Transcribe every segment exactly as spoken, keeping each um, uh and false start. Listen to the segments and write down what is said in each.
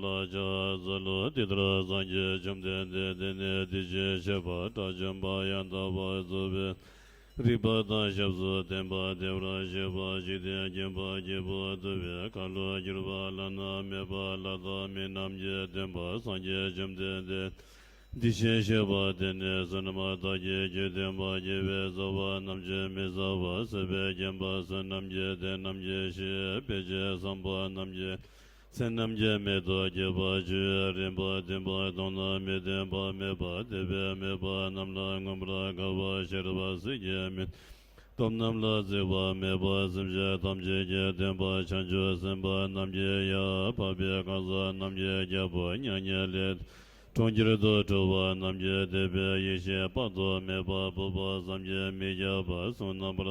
ལ་ཕྱག་འཚལ་ལོ། དེ་ལྟར་སངས་རྒྱས་བཅོམ་ལྡན་འདས་དེ་ནས་དེ་བཞིན་གཤེགས་པ་དགྲ་བཅོམ་པ་ཡང་དག་པར་རྫོགས་པའི་རིགས་པ་དང་ཞབས་སུ་ལྡན་པ་བདེ་བར་གཤེགས་པ་འཇིག་རྟེན་མཁྱེན་པ་རྒྱལ་པོ་ཐུབ་པའི་ཁ་ལོ་སྒྱུར་བ་བླ་ན་མེད་པ་ལྷ་དང་མི་རྣམས་ཀྱི་སྟོན་པ་སངས་རྒྱས་བཅོམ་ལྡན་འདས་དེ་བཞིན་གཤེགས་པ་དེ་ནས་བསོད་ནམས་དག་གི་རྒྱུ་ལྡན་པ་དགེ་བའི་རྩ་བ་རྣམས་ཀྱིས་མི་ཟད་པ་ཟད་པའི་མཁྱེན་པ་བསོད་ནམས་ཀྱི་གཏེར་རྣམས་ཀྱིས་ཕྱིའི་དཔེ་བྱད་བཟང་པོ་རྣམས་ཀྱི་ཚེ་རྣམས་ཀྱི་མེ་ཏོག་རྒྱས་པར་བྱུང་བའི་རིམ་པ་བདུན་པ་སྟོང་ལ་མི་ལྡན་པ་མེད་པ་དད་པས་མོས་པ་རྣམས་ལ་མངོན་པར་དགའ་བ་ཤེས་རབ་སྲས་ཀྱི་མིག་སྟོབས་རྣམས་ལ་གཟིགས་པ་མེད་པ་སེམས་ཅན་ཐམས་ཅད་ཀྱི་སྟོན་པ་བྱང་ཆུབ་སེམས་དཔའ་རྣམས་ཀྱི་ཡབ་འཕགས་པའི་གང་ཟག་རྣམས་ཀྱི་རྒྱལ་པོ་མྱ་ངན་ལས་འདས་གྲོང་ཁྱེར་དུ་གྲོལ་བ་རྣམས་ཀྱི་དད་པའི་ཡེ་ཤེས་དཔག་ཏུ་མེད་པ་སྤོབས་པ་བསམ་གྱིས་མི་ཁྱབ་པ་གསུང་རྣམ་པར་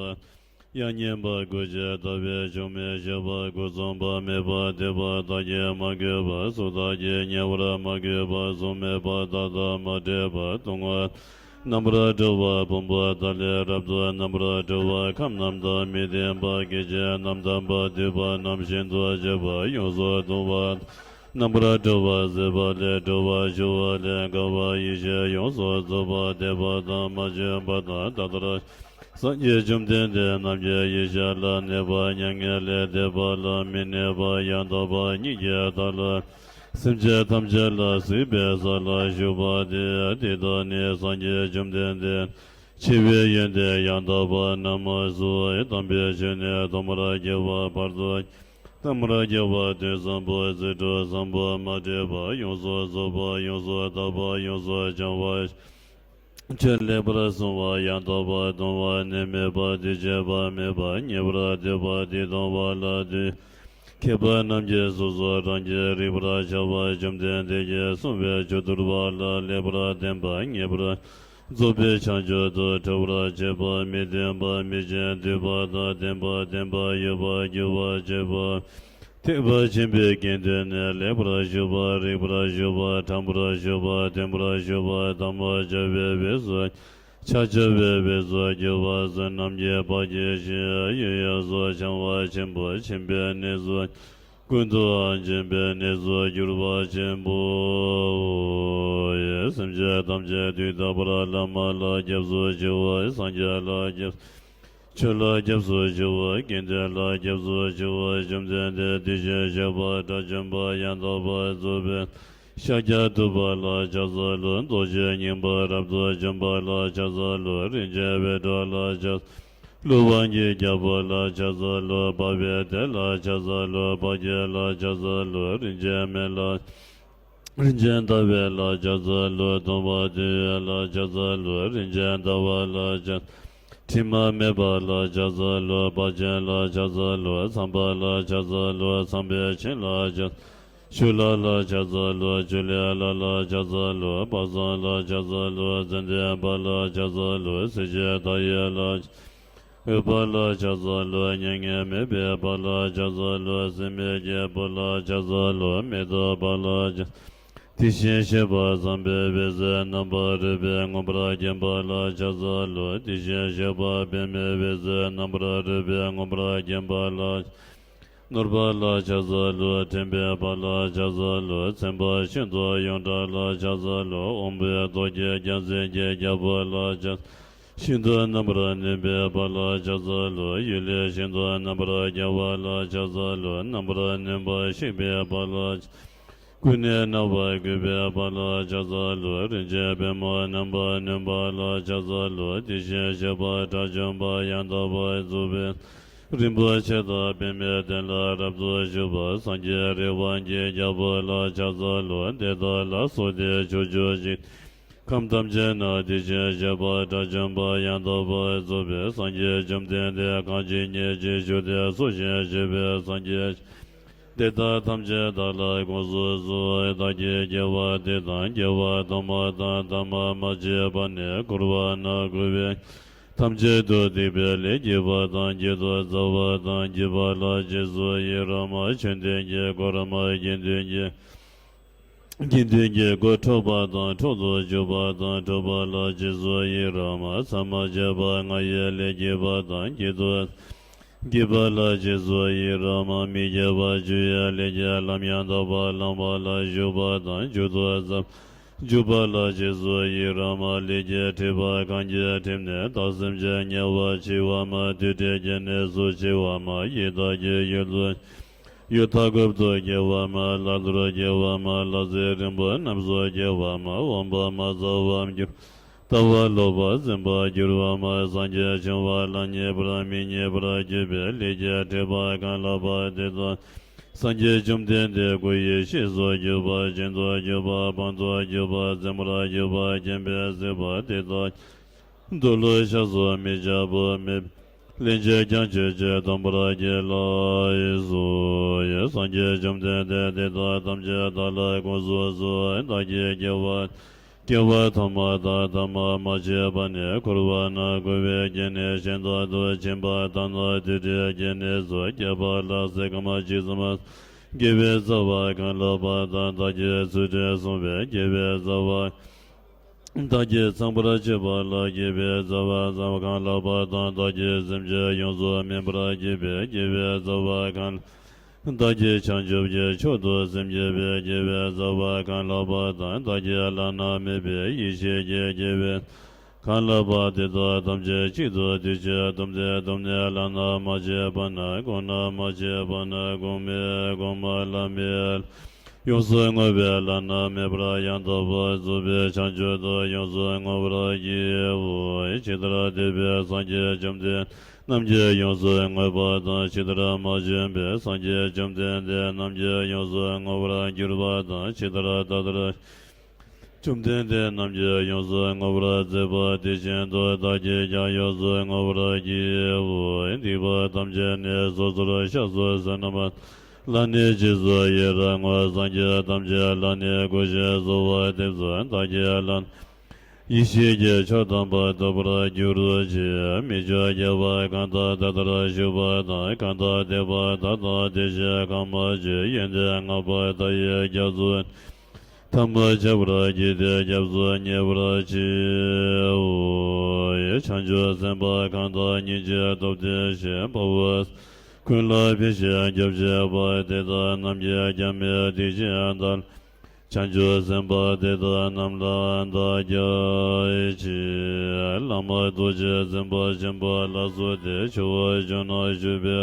དབྱངས་སྙན་པ་དགུ་བཅུ་ཟླ་བའི་འབྱུང་མོས་བཞད་པ་དགུ་འཛོམས་པ་མེད་པ་དད་པ་དག་གིས་མ་གོས་པ་གཟུགས་དག་གིས་ཉེ་བར་མ་གོས་པ་གཟུགས་མེད་པ་བདག་དང་མ་འདྲེས་པ་སྡུག་བསྔལ་རྣམ་པར་གྲོལ་བ་ཕུང་པོ་དག་ལས་རབ་ཏུ་རྣམ་པར་གྲོལ་བ་ཁམས་རྣམས་དང་མི་ལྡན་པ་སྐད་ཅིག་རྣམས་དམ་པ་འདུས་པ་རྣམས་ཤིན་ཏུ་གཅེས་པ་ཡོངས་སུ་གདུང་བ་རྣམ་པར་གྲོལ་བ་ཟད་པ་ལས་གྲོལ་བ་ཞི་བ་ལས་འགགས་པ་ཡེ་ཤེས་ཡོངས་སུ་རྫོགས་པ་དད་པ་དང་མ་བཅོས་པ་དང་ད་ལྟར་སངས་རྒྱས་བཅོམ་ལྡན་འདས་རྣམས་ཀྱི་ཡེ་ཤེས་ལ་གནས་པ་མྱ་ངན་ལས་འདས་པ་ལ་མི་གནས་པ་ཡང་དག་པ་ཉིད་ཀྱི་བདག་ལ་སེམས་ཅན་ཐམས་ཅད་ལ་གཟིགས་པའི་ས་ལ་བཞུགས་པ་སྟེ། དེ་དག་ནི་སངས་རྒྱས་བཅོམ་ལྡན་འདས་ཆེ་བའི་ཡོན་ཏན་ཡང་དག་པ་རྣམས་སུ་དམ་པའི་ཆོས་ནི་ཐོག་མར་རྒྱས་པ་བར་དུ་ཐ་མར་རྒྱས་པ་དོན་བཟང་པོ་རྩིས་འཕྲུལ་བཟང་པོ་མ་འདྲེས་པ་ཡོངས་སུ་རྫོགས་པ་ཡོངས་སུ་དག་པ་ཡོངས་སུ་བྱང་བ་ཆོས་ལེགས་པར་གསུངས་པ་ཡང་དག་པར་གཏོང་བ་ནི་མེད་པ་དེ་བྱས་པ་མེད་པ་ཉེ་བར་སྡོད་པ་དེ་གཏོང་བ་ལ་དུས་མཁས་པ་རྣམས་ཀྱིས་སོ་སོ་རང་གིས་རིག་པར་བྱ་བ་བཅོམ་ལྡན་འདས་ཀྱིས་གསུངས་པའི་ཆོས་ཐུབ་པ་ལ་ལེགས་པར་ལྡན་པ་ངེས་པར་རྫོགས་པའི་བྱང་ཆུབ་ཏུ་ཐལ་བར་བྱེད་པ་མི་ལྡན་པ་མི་བྱེད་འདུས་པ་དང་ལྡན་པ་ལྡན་པ་ཡོད་པར་འགྱུར་བར་བྱེད་པ། ཐེག་པ་ཆེན་པོའི་དགེ་འདུན་ནི་ལེགས་པར་ཞུགས་པ་རིགས་པར་ཞུགས་པ་དྲང་པོར་ཞུགས་པ་བརྟན་པོར་ཞུགས་པ་དམ་པར་བཅའ་བའི་དབུས་སུ་ཕྱག་བྱ་བའི་དབུས་སུ་གྱུར་པ་བསོད་ནམས་ཀྱི་བག་གིས་ཞིང་ཡོད་ཡོད་སུ་བྱང་བ་ཆེན་པོ་ཆེན་པོའི་གནས་སུ་ཀུན་ཏུ་འབྱིན་པའི་གནས་སུ་གྱུར་པ་ཆེན་པོ། སེམས་ཅན་ཐམས་ཅད་དུས་རྟག་པར་བླ་མ་ལ་སྐྱབས་སུ་མཆིའོ། སངས་རྒྱས་ལ་སྐྱབས། ཆོས་ལ་སྐྱབས་སུ་མཆིའོ། དགེ་འདུན་ལ་སྐྱབས་སུ་མཆིའོ། བཅོམ་ལྡན་འདས་དེ་བཞིན་གཤེགས་པ་དགྲ་བཅོམ་པ་ཡང་དག་པར་རྫོགས་པའི་ཤཱཀྱ་ཐུབ་པ་ལ་ཕྱག་འཚལ་ལོ། རྡོ་རྗེ་སྙིང་པོ་རབ་ཏུ་འཇོམས་པ་ལ་ཕྱག་འཚལ་ལོ། རིན་ཆེན་བཻ་ཌཱུརྱ་ལ་ཕྱག་འཚལ་ལོ། དབང་གི་རྒྱལ་པོ་ལ་ཕྱག་འཚལ་ལོ། འཕགས་པའི་དེ་ལ་ཕྱག་འཚལ་ལོ། འཕགས་སྐྱེས་ལ་ཕྱག་འཚལ་ལོ། རིན་ཆེན་མི་ལ། རིན་ཆེན་ཟླ་བའི་ལ་ཕྱག་འཚལ་ལོ། སྟོན་པ་དེ་ཡི་ལ་ཕྱག་འཚལ་ལོ། རིན་ཆེན་ཟླ་བ་ལ་ཕྱག་དྲི་མ་མེད་པ་ལ་ཕྱག་འཚལ་ལོ། དཔལ་ཆེན་ལ་ཕྱག་འཚལ་ལོ། ཚངས་པ་ལ་ཕྱག་འཚལ་ལོ། ཚངས་པའི་བྱིན་ལ་ཕྱག་ཆུ་ལྷ་ལ་ཕྱག་འཚལ་ལོ། ཆུ་ལྷའི་ལྷ་ལ་ཕྱག་འཚལ་ལོ། དཔལ་བཟང་ལ་ཕྱག་འཚལ་ལོ། ཙན་དན་དཔལ་ལ་ཕྱག་འཚལ་ལོ། གཟི་བརྗིད་མཐའ་ཡས་ལ་འོད་དཔལ་ལ་ཕྱག་འཚལ་ལོ། མྱ་ངན་མེད་པའི་དཔལ་ལ་ཕྱག་འཚལ་ལོ། སྲེད་མེད་ཀྱི་བུ་ལ་ཕྱག་འཚལ་ལོ། མེ་ཏོག་དཔལ་ལ་ཕྱག་དེ་བཞིན་གཤེགས་པ་བསམ་པའི་འོད་ཟེར་རྣམ་པར་རོལ་པས་མངོན་པར་མཁྱེན་པ་ལ་ཕྱག་འཚལ་ལོ། དེ་བཞིན་གཤེགས་པ་པདྨའི་འོད་ཟེར་རྣམ་པར་རོལ་པས་མངོན་པར་མཁྱེན་པ་ལ། ནོར་དཔལ་ལ་ཕྱག་འཚལ་ལོ། དྲན་པའི་དཔལ་ལ་ཕྱག་འཚལ་ལོ། མཚན་དཔལ་ཤིན་ཏུ་ཡོངས་གྲགས་ལ་ཕྱག་འཚལ་ལོ། དབང་པོའི་ཏོག་གི་རྒྱལ་མཚན་གྱི་རྒྱལ་པོ་ལ་ཕྱག་ཤིན་ཏུ་རྣམ་པར་གནོན་པའི་དཔལ་ལ་ཕྱག་འཚལ་ལོ། གཡུལ་ལས་ཤིན་ཏུ་རྣམ་པར་རྒྱལ་བ་ལ་ཕྱག་འཚལ་ལོ། རྣམ་པར་གནོན་པར་གཤེགས་པའི་དཔལ་ལ། ཀུན་ནས་རྣམ་པར་བཀོད་པའི་དཔལ་ལ་ཕྱག་འཚལ་ལོ། རིན་ཆེན་པདྨོ་རྣམ་པར་གནོན་པ་ལ་ཕྱག་འཚལ་ལོ། དེ་བཞིན་གཤེགས་པ་དགྲ་བཅོམ་པ་ཡང་དག་པར་རྫོགས་པའི་རིན་པོ་ཆེ་དང་པདྨའི་གདན་ལ་རབ་ཏུ་བཞུགས་པ་སངས་རྒྱས་རི་དབང་གི་རྒྱལ་པོ་ལ་ཕྱག་འཚལ་ལོ། དེ་དག་ལ་སོགས་ཏེ་ཕྱོགས་བཅུའི་ཁམས་ཐམས་ཅད་ན་དེ་བཞིན་གཤེགས་པ་དགྲ་བཅོམ་པ་ཡང་དག་པར་རྫོགས་པའི་སངས་རྒྱས་བཅོམ་ལྡན་འདས་གང་ཇི་སྙེད་ཅིག་བཞུགས་ཏེ་འཚོ་ཞིང་གཞེས་པའི་སངས་རྒྱས། དེ་དག་ཐམས་ཅད་བདག་ལ་དགོངས་སུ་གསོལ། བདག་གིས་དགེ་བ་འདི་དང་དགེ་བ་དུ་མ་དང་དུ་མ་མ་མཆིས་པ་ནི་འཁོར་བ་ན་འཁོར་བའི་ཐམས་ཅད་དུ་སྡིག་པའི་ལས་བགྱིས་པ་དང་བགྱིད་དུ་སྩལ་བ་དང་བགྱིས་པ་ལ་རྗེས་སུ་ཡི་རང་བ། ཆོས་ལྡན་གྱི་སྒོ་ར་མ་དགེ་འདུན་གྱི་དགེ་འདུན་གྱི་སྒོ་འཕྲོག་པ་དང་འཕྲོག་ཏུ་འཇུག་པ་དང་འཕྲོག་པ་ལ་རྗེས་སུ་ཡི་རང་བ། མཚམས་མ་བཅད་པར་ང་ཡི་ལས་བགྱིས་པ་དང་བགྱིད་དུ། བགྱིས་པ་ལ་རྗེས་སུ་ཡི་རང་མ། མི་བསྐྱོད་པར་བཞུགས་པའི་ལས་ཀྱི་ལམ་ཡང་དག་པར་བླངས་པ་ལ་ཞུགས་པ་དང་མཇུག་ཏུ་འཛབ། འཇུག་པ་ལ་རྗེས་སུ་ཡི་རང་མ། ལས་ཀྱི་སྒྲིབ་པ་གང་གིས་བསྒྲིབས་ནས་བདག་སེམས་ཅན་དམྱལ་བར་མཆི་བ་མ། དུས་དགྲའི་སྐྱེ་གནས་སུ་མཆི་བ་མ། ཡི་དྭགས་ཀྱི་ཡུལ་དུ་ཡུལ་མཐའ་འཁོབ་ཏུ་སྐྱེ་བ་མ། ལ་དྭགས་སུ་སྐྱེ་བ་མ། ལ་རྩེ་རིང་པོ་རྣམས་སུ་སྐྱེ་བ་མ། འོངས་པ་མ་ཚང་བར་འགྱུར། ལྟ་བ་ལོག་པར་འཛིན་པར་འགྱུར་བ་མ། སངས་རྒྱས་བྱུང་བ་ལ་མཉེས་པར་མི་མཉེས་པར་གྱུར་པའི་ལས་ཀྱི་སྒྲིབ་པ་གང་ལགས་པ་དེ་དག་སངས་རྒྱས་བཅོམ་ལྡན་འདས་སྐུ་ཡི་གཤེགས་སུ་གྱུར་པ། བྱིན་དུ་གྱུར་པ། སྤང་དུ་གྱུར་པ། འཛིན་པར་གྱུར་པ། མཁྱེན་པས་གཟིགས་པ་དེ་དག་འདོད་ལུས་ཆགས་སུ་མི་འཆར་བ་མེད། ལན་ཅིག་ཀྱང་ཆོད་ཅིག་སྡོམ་པར་བགྱི་ལགས་སོ། སངས་རྒྱས་བཅོམ་ལྡན་འདས་དེ་དག་ཐམས་ཅད་བདག་ལ་དགོངས་སུ་གསོལ། བདག་གིས་སྐྱེ་བ་སྐྱེ་བ་ཐོག་མ་དང་ཐ་མ་མ་མཆིས་པ་ནས་འཁོར་བ་ན་འཁོར་བའི་སྐྱེ་གནས་གཞན་དག་ཏུ་ཕྱིན་པ་དག་ན་དེ་འདྲའི་སྐྱེ་གནས་སུ་སྐྱེ་བ་ལ་སེམས་ཁམས་ཇི་ཙམ། དགེ་བའི་རྩ་བ་གང་ལགས་པ་དང་། བདག་གིས་ཚུལ་ཁྲིམས་བསྲུངས་པའི་དགེ་བའི་རྩ་བ། བདག་གིས་ཚངས་པར་སྤྱོད་པ་ལ་དགེ་བའི་རྩ་བ་གང་ལགས་པ་དང་། བདག་གིས་སེམས་ཅན་ཡོངས་སུ་སྨིན་པར་བགྱིས་པའི་དགེ་བའི་རྩ་བ་གང་། བདག་གིས་བྱང་ཆུབ་ཀྱི་མཆོག་ཏུ་སེམས་བསྐྱེད་པའི་དགེ་བའི་རྩ་བ་གང་ལགས་པ་དང་། བདག་གིས་བླ་ན་མེད་པའི་ཡེ་ཤེས་ཀྱི་དགེ་བའི་གང་ལགས་པ་དེ་དག་ཐམས་ཅད་གཅིག་ཏུ་བསྡུས་ཤིང་བཟླུམས་ཏེ་བཟླུམས་ནས་བླ་ན་མ་མཆིས་པ་ན། གོང་ན་མ་མཆིས་པ་ན། གོང་མའི་གོང་མ་བླ་མའི། ཡོངས་སུ་བསྔོས་པས་བླ་ན་མེད་པར་ཡང་དག་པར་རྫོགས་པའི་བྱང་ཆུབ་ཏུ་ཡོངས་སུ་བསྔོ་བར་བགྱིའོ། ཇི་ལྟར་འདས་པའི་སངས་རྒྱས་བཅོམ་ལྡན་རྣམས་ཀྱིས་ཡོངས་སུ་བསྔོས་པ་དང་། ཇི་ལྟར་མ་བྱོན་པའི་སངས་རྒྱས་བཅོམ་ལྡན་འདས་རྣམས་ཀྱིས་ཡོངས་སུ་བསྔོ་བར་འགྱུར་བ་དང་། ཇི་ལྟར་ད་ལྟར་བཅོམ་ལྡན་འདས་རྣམས་ཀྱིས་ཡོངས་སུ་བསྔོ་བར་མཛད་པ་དེ་བཞིན་དུ་བདག་གིས་ཀྱང་ཡོངས་སུ་བསྔོ་བར་བགྱིའོ། སྡིག་པ་ཐམས་ཅད་ནི་སོ་སོར་བཤགས་སོ་ཟེར་ན་མ། ལ་ནི་རྗེས་སུ་ཡི་རང་ངོ་། སངས་རྒྱས་ཐམས་ཅད་ལ་ནི་གུས་ཤིང་གསོལ་བ་འདེབས་སོ། བདག་གིས་ལ་ཡེ་ཤེས་ཀྱི་མཆོག་དམ་པ་ཐོབ་པར་གྱུར་ཅིག། མི་མཆོག་རྒྱལ་བ་གང་དག་ད་ལྟར་བཞུགས་པ་དང་། གང་དག་འདས་པ་དག་དང་། དེ་བཞིན་གང་མ་བྱོན་ཡོན་ཏན་བསྔགས་པ་དག་ཡི་སྐྱབས་སུ། དམ་པ་ཁྱབ་པར་བགྱི་སྟེ་སྐྱབས་སུ་མཉེས་པར་བགྱིའོ། བྱང་ཆུབ་སེམས་དཔའ་གང་དག་སྙིང་རྗེ་སྟོབས་ལྡན་ཞིང་། དཔའ་བོ་ཀུན་ལ་ཕན་ཞིང་སྐྱབས་མཆི་བ། དེ་དག་རྣམས་ཀྱིས་ཀྱང་མི་སྡིག་ཅིང་བདག་བྱང་ཆུབ་སེམས་དཔའ་དེ་དག་རྣམས་ལའང་བདག་སྐྱབས་མཆི། བླ་མ་རྡོ་རྗེ་འཛིན་པ་ཆེན་པོ་ལ་སོགས་ཏེ། ཇོ་བོ་ཇོ་ནང་བཞུགས་པའི་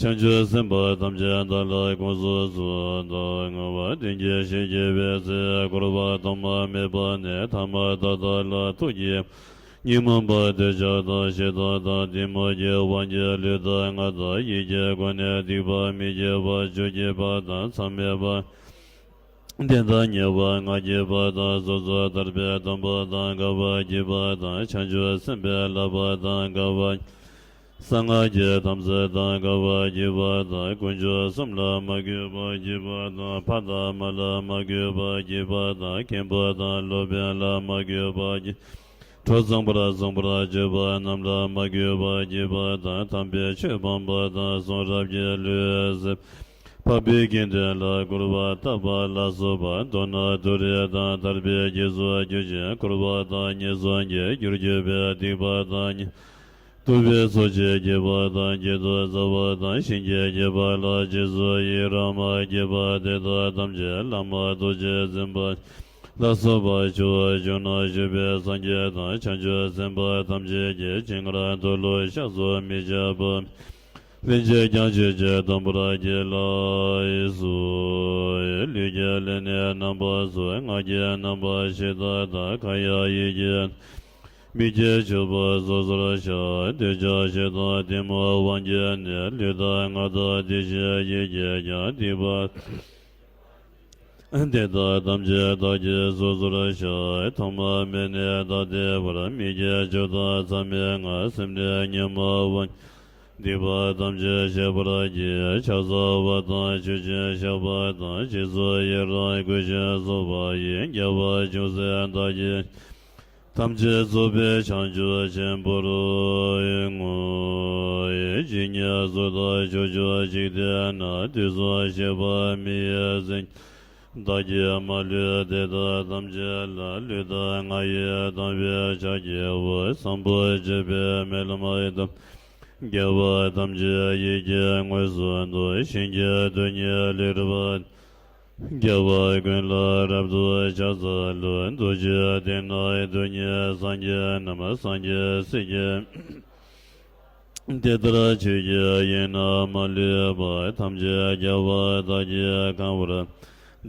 བྱང་ཆུབ་སེམས་དཔའ་ཐམས་ཅད་བདག་ལ་དགོངས་སུ་གསོལ། བདག་བསྔོ་བ་ལྡན་གྱི་ཞིང་སྐྱེ་བའི་ཚེ། བསྐོར་བ་ཐོག་མ་མེད་པ་ནས། ཐ་མ་དག་དག་ལ་ཐུགས་བསྐྱེད། ཉོན་མོངས་པ་འདོད་ཆགས་དང་ཞེ་སྡང་དང་གཏི་མུག་གི་དབང་གིས། ལུས་དང་ངག་དང་ཡིད་ཀྱི་སྒོ་ནས་སྡིག་པ་མི་དགེ་བ་བཅུ་བགྱིས་པ་དང་། མཚམས་མེད་པ། བདེན་དང་ཉེས་པ་ལྔ་བགྱིས་པ་དང་། སོ་སོར་ཐར་པའི་སྡོམ་པ་དང་དགའ་བ་བགྱིས་པ་དང་། བྱང་ཆུབ་སེམས་དཔའི་བསླབ་པ་དང་དགའ་བ། གསང་སྔགས་ཀྱི་དམ་ཚིག་དང་དགའ་བ་བགྱིས་པ་དང་། དཀོན་མཆོག་གསུམ་ལ་མ་གུས་པ་བགྱིས་པ་དང་། ཕ་དང་མ་ལ་མ་གུས་པ་བགྱིས་པ་དང་། མཁན་པོ་དང་སློབ་དཔོན་ལ་མ་གུས་པ་བགྱིས། གྲོགས་ཚངས་པར་བཟུང་བར་བྱེད་པ་རྣམས་ལ་མ་གུས་པ་བགྱིས་པ་དང་། དམ་པའི་ཆོས་སྤངས་པ་དང་། གསུང་རབ་ཀྱི་ལུས་སེལ། འཕགས་པའི་དགེ་འདུན་ལ་སྐུར་བ་བཏབ་པ་ལ་སོགས་པ། མདོར་ན་མཐོ་རིས་དང་ཐར་པའི་རྒྱུ་སུ་གྱུར་ཅིང་། འཁོར་བ་དང་ངན་སོང་གི་རྒྱུར་གྱུར་པའི་སྡིག་པ་དང་ཉེས་སྡུག་པའི་ཚོགས་ཀྱིས་བགྱིས་པ་དང་། བགྱིད་དུ་སྩལ་བ་དང་། བྱིན་གྱིས་བརྒྱན་པ་ལ་རྗེས་སུ་ཡི་རང་མ། བགྱིས་པ་དེ་དག་ཐམས་ཅད་བླ་མ་རྡོ་རྗེ་འཛིན་པ་ལ་སོགས་པ་ཇོ་བོ་ཇོ་ནང་བཞུགས་པའི་སངས་རྒྱས་དང་། བྱང་ཆུབ་སེམས་དཔའ་ཐམས་ཅད་ཀྱིས་ཇི་སྙེད་འདོད་ལུགས་བཤགས་སུ་མི་བྱ་བ། ལན་ཅིག་ཀྱང་ཆོད་ཅིག་སྡོམ་པར་བགྱི་ལགས་སོ། ལུས་ཀྱི་ལས་ནི་རྣམ་པ་ཚོགས། ངག་གི་རྣམ་པ་ཕྱི་ལྟར་དང་། ཁ་ཡང་ཡིད་ཀྱི། མིག་གིས་ཆུབ་པ་སོ་སོར་བཤགས། འདོད་ཆགས་ཞེ་སྡང་གཏི་མུག་དབང་གིས་ནི། ལུས་དང་ངག་དང་དེ་བཞིན་ཡིད་ཀྱིས་ཀྱང་། སྡིག་པ་དེ་དག་ཐམས་ཅད་བདག་གིས་སོ་སོར་བཤགས། ཐོག་མ་མེད་ནས་བདག་བདེ་བར། མིག་གིས་ཆོས་དང་མཚམས་མེད་ལྔ། སེམས་ནི་ཉོན་མོངས་དབང་སྡིག་པ་ཐམས་ཅད་ཤེས་པར་བགྱི། ཕྱག་འཚལ་བ་དང་མཆོད་ཅིང་བཤགས་པ་དང་། རྗེས་སུ་ཡི་རང་བསྐུལ་ཞིང་གསོལ་བ་ཡི། དགེ་བ་ཅུང་ཟད་བདག་གིས། ཐམས་ཅད་རྫོགས་པའི་བྱང་ཆུབ་ཆེན་པོར་བསྔོ། ཇི་སྙེད་སུ་དག་ཕྱོགས་བཅུ་འཇིག་རྟེན་ན། དུས་གསུམ་གཤེགས་པ་མི་ཡི་སེང་། བདག་གིས་མ་ལུས་དེ་དག་ཐམས་ཅད་ལ། ལུས་དང་ངག་ཡིད་དམ་པའི་ཕྱག་བགྱིའོ། བཟང་པོ་སྤྱོད་པའི་སྨོན་ལམ་ཡི་དམ། རྒྱལ་བ་ཐམས་ཅད་ཡིད་ཀྱི་དངོས་སུ་འདུ། ཞིང་གི་རྡུལ་སྙེད་ལེགས་གྲུབ་པ། རྒྱལ་བ་ཀུན་ལ་རབ་ཏུ་ཕྱག་འཚལ་ལོ། ཐུགས་རྗེའི་སྤྱན་ནི་རྡུལ་སྙེད་སངས་རྒྱས་རྣམས། སངས་རྒྱས་སྲས་ཀྱི་དེ་ལྟར་ཆོས་ཀྱི་དབྱིངས་རྣམས་མ་ལུས་པ། ཐམས་ཅད་རྒྱལ་བ་དག་གིས་གང་བར།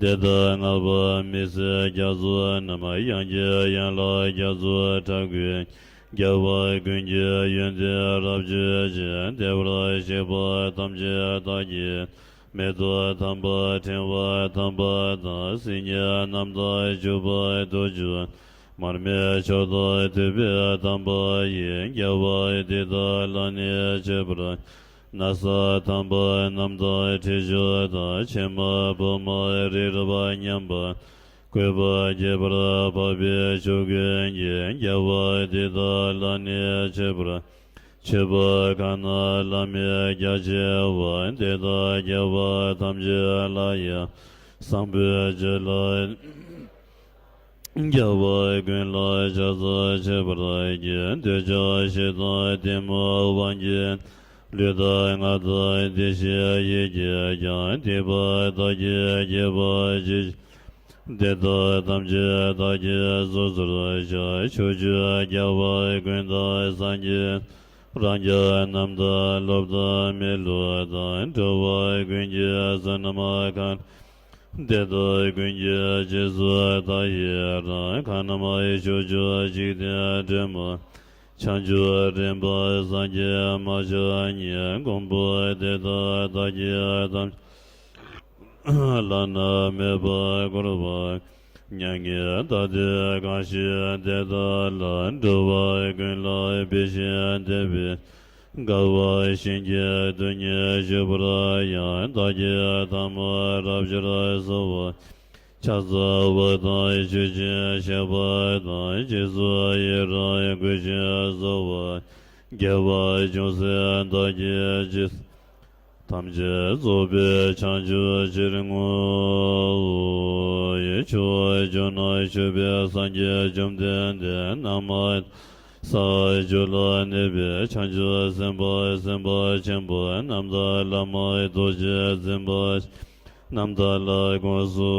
དེ་ལྟར་བསྔགས་པ་མི་ཟད་རྒྱ་མཚོ་རྣམས། དབྱངས་ཀྱི་ཡན་ལག་རྒྱ་མཚོ་ཕྲ་རྒོད། རྒྱལ་བ་ཀུན་གྱི་ཡོན་ཏན་རབ་བརྗོད་ཅིང་། བདེ་བར་གཤེགས་པ་ཐམས་ཅད་བདག་གིས། མེ་ཏོག་དམ་པ་ཕྲེང་བ་དམ་པ་དང་། སིལ་སྙན་རྣམས་དང་བྱུག་པ་དུག་ཆུ། མར་མེ་མཆོག་དང་ཐུབ་པའི་དམ་པ་ཡིས། རྒྱལ་བ་འདི་དག་ལ་ནི་མཆོད་པར། ན་བཟའ་དམ་པ་རྣམས་དང་ཁྲུས་ཆུ་དང་། ཕྱེ་མ་ཕོ་མོ་རི་རབ་མཉམ་པ། བཀོད་པ་རྒྱས་པར་འཕགས་པའི་ཆོས་ཀུན་གྱི། རྒྱལ་བ་འདི་དག་ལ་ནི་མཆོད་པར། མཆོད་པ་གང་རྣམས་བླ་མེད་རྒྱ་ཆེ་བ། དེ་དག་རྒྱལ་བ་ཐམས་ཅད་ལ་ཡང་། བཟང་པོའི་ཆོས་ལ་རྒྱལ་བ་ཀུན་ལ་ཕྱག་འཚལ་མཆོད་པར་བགྱི། འདོད་ཆགས་ཞེ་སྡང་གཏི་མུག་དབང་གིས། ལུས་དང་ངག་དང་བདེ་གཤེགས་ཡིད་ཀྱིས་ཀྱང་། སྡིག་པ་བདག་གིས་བགྱིས་པ་ཅི། དེ་དག་ཐམས་ཅད་བདག་གིས་སོ་སོར་བཤགས། ཕྱོགས་བཅུའི་རྒྱལ་བ་ཀུན་དང་སངས་རྒྱས། རང་རྒྱལ་རྣམས་དང་སློབ་དང་མི་སློབ་དང་། འགྲོ་བ་ཀུན་གྱི་བསོད་ནམས་གང་། དེ་དག་ཀུན་གྱི་རྗེས་སུ་བདག་ཡི་རང་། གང་རྣམས་ཕྱོགས་བཅུའི་འཇིག་རྟེན་སྒྲོན་མ། བྱང་ཆུབ་རིམ་པ་སངས་རྒྱས་མ་ཆགས་ཉིད། མགོན་པོ་དེ་དག་བདག་གིས་ཐམས་ཅད་བླ་ན་མེད་པར་བསྐོར་བ། མྱ་ངན་ལྟ་སྟེ་གང་ཞིག་དེ་དག་ལ། འགྲོ་བ་ཀུན་ལ་འབད་ཞིང་དད་པས། དགའ་བ་བཞིན་གྱི་རྡུལ་སྙེད་བཞུགས་པར་ཡང་། བདག་གིས་ཐལ་མོ་རབ་སྦྱར་གསོལ་བ། ཕྱག་འཚལ་བ་དང་མཆོད་ཅིང་བཤགས་པ་དང་། རྗེས་སུ་ཡི་རང་བསྐུལ་ཞིང་གསོལ་བ། དགེ་བ་ཅུང་ཟད་བདག་གིས་ཅི། ཐམས་ཅད་རྫོགས་པའི་བྱང་ཆུབ་ཕྱིར་བསྔོ། ཕྱོགས་བཅུ་ན་བཞུགས་པའི་སངས་རྒྱས་བཅོམ་ལྡན་འདས་རྣམས། ས་བཅུ་ལ་གནས་པའི་བྱང་ཆུབ་སེམས་དཔའ་སེམས་དཔའ་ཆེན་པོ་རྣམས་དང་། བླ་མ་རྡོ་རྗེ་འཛིན་པ་རྣམས་དག་ལ་དགོངས་སུ་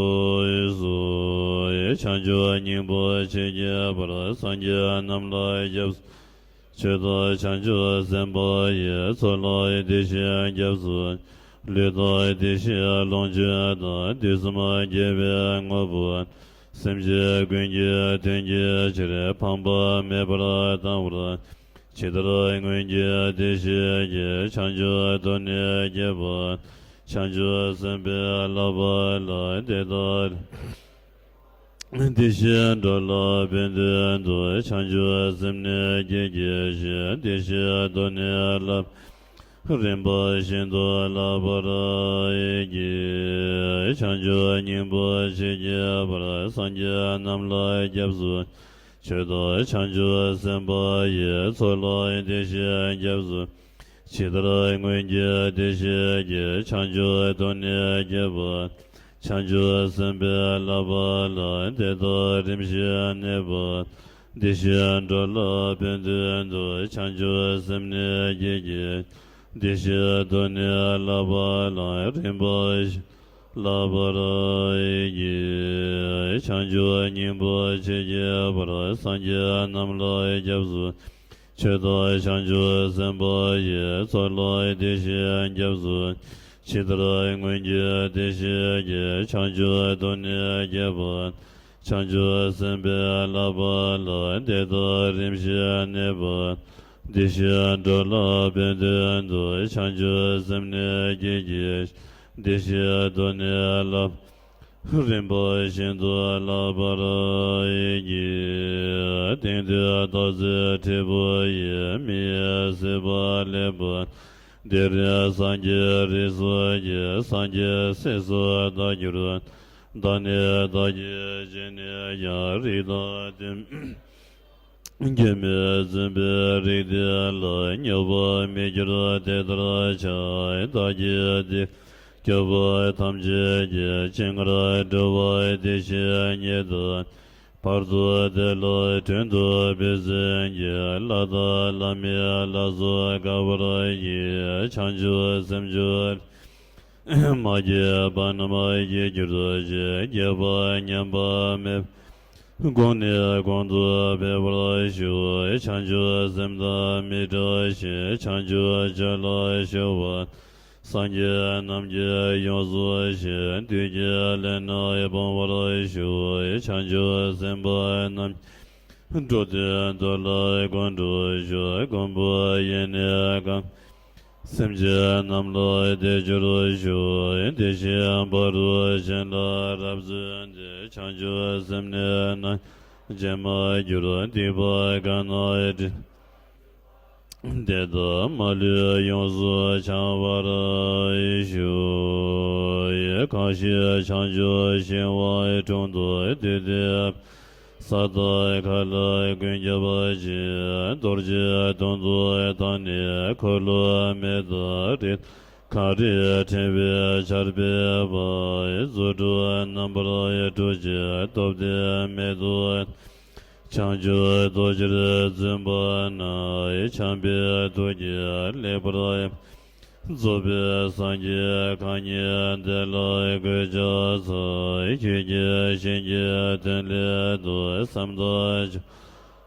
གསོལ། བྱང་ཆུབ་སྙིང་པོ་མཆེད་བརྒྱད་པར། སངས་རྒྱས་རྣམས་ལ་སྐྱབས་སུ། ཆོས་དང་བྱང་ཆུབ་སེམས་དཔའ་ཡི། ཚོགས་ལ་བདེ་གཤེགས་སྐྱབས་སུ། ལུས་དང་བདེ་གཤེགས་ལོངས་སྤྱོད་དང་། དུས་གསུམ་དགེ་བའི་དངོས་པོ། སེམས་ཅན་ཀུན་གྱི་དོན་གྱི་ཕྱིར། ཕངས་པ་མེད་པར་བཏང་བར། ཇི་ལྟར་སྔོན་གྱི་བདེ་གཤེགས་ཀྱིས། བྱང་ཆུབ་ཏུ་ནི་བསྐྱེད་པ། བྱང་ཆུབ་སེམས་དཔའི་བསླབ་པ་ལ། དེ་ལྟར་བདེ་གཤེགས་འགྲོ་ལ་ཕན་དོན་དུ། བྱང་ཆུབ་སེམས་ནི་བསྐྱེད་བགྱི་ཞིང་། བདེ་གཤེགས་ཏུ་ནི་བསླབ། རིམ་པ་བཞིན་དུ་བསླབ་པར་བགྱི། བྱང་ཆུབ་སྙིང་པོ་མཆེད་བརྒྱད་པར། སངས་རྒྱས་རྣམས་ལ་སྐྱབས་སུ། ཆོས་དང་བྱང་ཆུབ་སེམས་དཔའ་ཡི། ཚོགས་ལ་བདེ་གཤེགས་སྐྱབས་སུ། ཇི་ལྟར་སྔོན་གྱི་བདེ་གཤེགས་ཀྱིས། བྱང་ཆུབ་ཏུ་ནི་བསྐྱེད་པ། བྱང་ཆུབ་སེམས་དཔའི་བསླབ་པ་ལ། དེ་ལྟར་རིམ་བཞིན་གནས་པ། བདེ་གཤེགས་འགྲོ་ལ་ཕན་དོན་དུ། བྱང་ཆུབ་སེམས་ནི་བསྐྱེད་བགྱི། བདེ་གཤེགས་ཏུ་ནི་བསླབ་པ་ལ། རིམ་པ་བཞིན་བསླབ་པར་བགྱི། བྱང་ཆུབ་སྙིང་པོ་མཆེད་བརྒྱད་པར། སངས་རྒྱས་རྣམས་ལ་སྐྱབས་སུ། ཆོས་དང་བྱང་ཆུབ་སེམས་དཔའ་ཡི། ཚོགས་ལ་བདེ་གཤེགས་སྐྱབས་སུ། ཇི་ལྟར་སྔོན་གྱི་བདེ་གཤེགས་ཀྱིས། བྱང་ཆུབ་ཏུ་ནི་བསྐྱེད་པ། བྱང་ཆུབ་སེམས་དཔའི་བསླབ་པ་ལ། དེ་ལྟར་རིམ་བཞིན་གནས་པ། བདེ་གཤེགས་འགྲོ་ལ་ཕན་དོན་དུ། བྱང་ཆུབ་སེམས་ནི་བསྐྱེད་བགྱི། བདེ་གཤེགས་ཏུ་ནི་བསླབ། རིམ་པ་བཞིན་དུ་བསླབ་པར་བགྱི། སྟེང་དུ་སྟག་གཟིག་དྲིལ་བུ་ཡིས། མིའི་སྲིད་པ་ལེགས་པར། དེ་རིང་སངས་རྒྱས་རིགས་སུ་སྐྱེས། སངས་རྒྱས་སྲས་སུ་བདག་གྱུར། བདག་ནི་བདག་གི་རྗེས་ནས་ཀྱང་། རིགས་དང་མཐུན། སྐྱོན་མེད་བཙུན་པའི་རིགས་དེ་ལ། སྨྱོ་བ་མི་འགྱུར་དེ་ལྟར་བྱ། བདག་གིས་འདི་སྐྱོབ་པ་ཐམས་ཅད་ཀྱི། སྤྱན་སྔར་འགྲོ་བ་བདེ་ཞིང་མཉེས་དང་། བར་དུ་བདེ་ལ་དོན་དུ་འབད་བརྩོན་གྱིས། ལྷ་དང་ལྷ་མིན་ལ་སོགས་དགའ་བར་བགྱི། བྱང་ཆུབ་སེམས་མཆོག་མ་སྐྱེས་པ་རྣམས་སྐྱེ་གྱུར་ཅིག། སྐྱེས་པ་ཉམས་པ་མེད་པར་གོང་ནས་གོང་དུ་འཕེལ་བར་ཤོག། བྱང་ཆུབ་སེམས་དང་མི་འབྲལ་ཞིང་། བྱང་ཆུབ་མཆོག་ལ་སྤྱོད་པ། སངས་རྒྱས་རྣམས་ཀྱིས་ཡོངས་སུ་ཤེས། བདུད་ཀྱི་ལས་རྣམས་སྤོང་བར་ཤོག། བྱང་ཆུབ་སེམས་དཔའ་རྣམས་འགྲོ་དོན་དུ་ལ་ཀུན་འགྲོ་ཤོག། མགོན་པོ་ཡེ་ནས་གང་། སེམས་ཅན་རྣམས་ལ་དེ་བརྗོད་ཤོག། དེ་བཞིན་ཕ་རོལ་ཕྱིན་ལ་རབ་བརྩོན་ཏེ། བྱང་ཆུབ་སེམས་ནི་རྣམ་གཅེས་མ་གྱུར། སྡིག་པ་གང་ན་དྲན་དེ་དག་མ་ལུས་ཡོངས་སུ་བྱང་བར་ཤོག། གང་ཞིག་བྱང་ཆུབ་ཤིང་དབང་དྲུང་དུ་འདུས་ཏེ། ས་དང་མཁའ་ལ་ཀུན་ཁྱབ་ཅིང་། རྡོ་རྗེ་གདོང་དུ་བལྟམས་ནས། འཁོར་ལོ་མེ་དང་རི་དྭགས་ཁམས་རིགས་ཕྲེང་བའི་ཆར་འབེབས་པ། རྫུ་འཕྲུལ་རྣམ་པར་སྤྲུལ་ཅིང་སྟོབས་ལྡན་མེ་ཏོག་བྱང་ཆུབ་རྡོ་རྗེར་བརྩོན་པ་ན། བྱམས་པའི་ཐུགས་ཀྱིས་ལེགས་པར་རྫོགས་པའི་སངས་རྒྱས་གང་ཉིད་དེ་ལ་གུས་ཕྱག་འཚལ། ཆོས་ཀྱི་ཞིང་གི་དོན་སླད་དུ། བསམ་དང་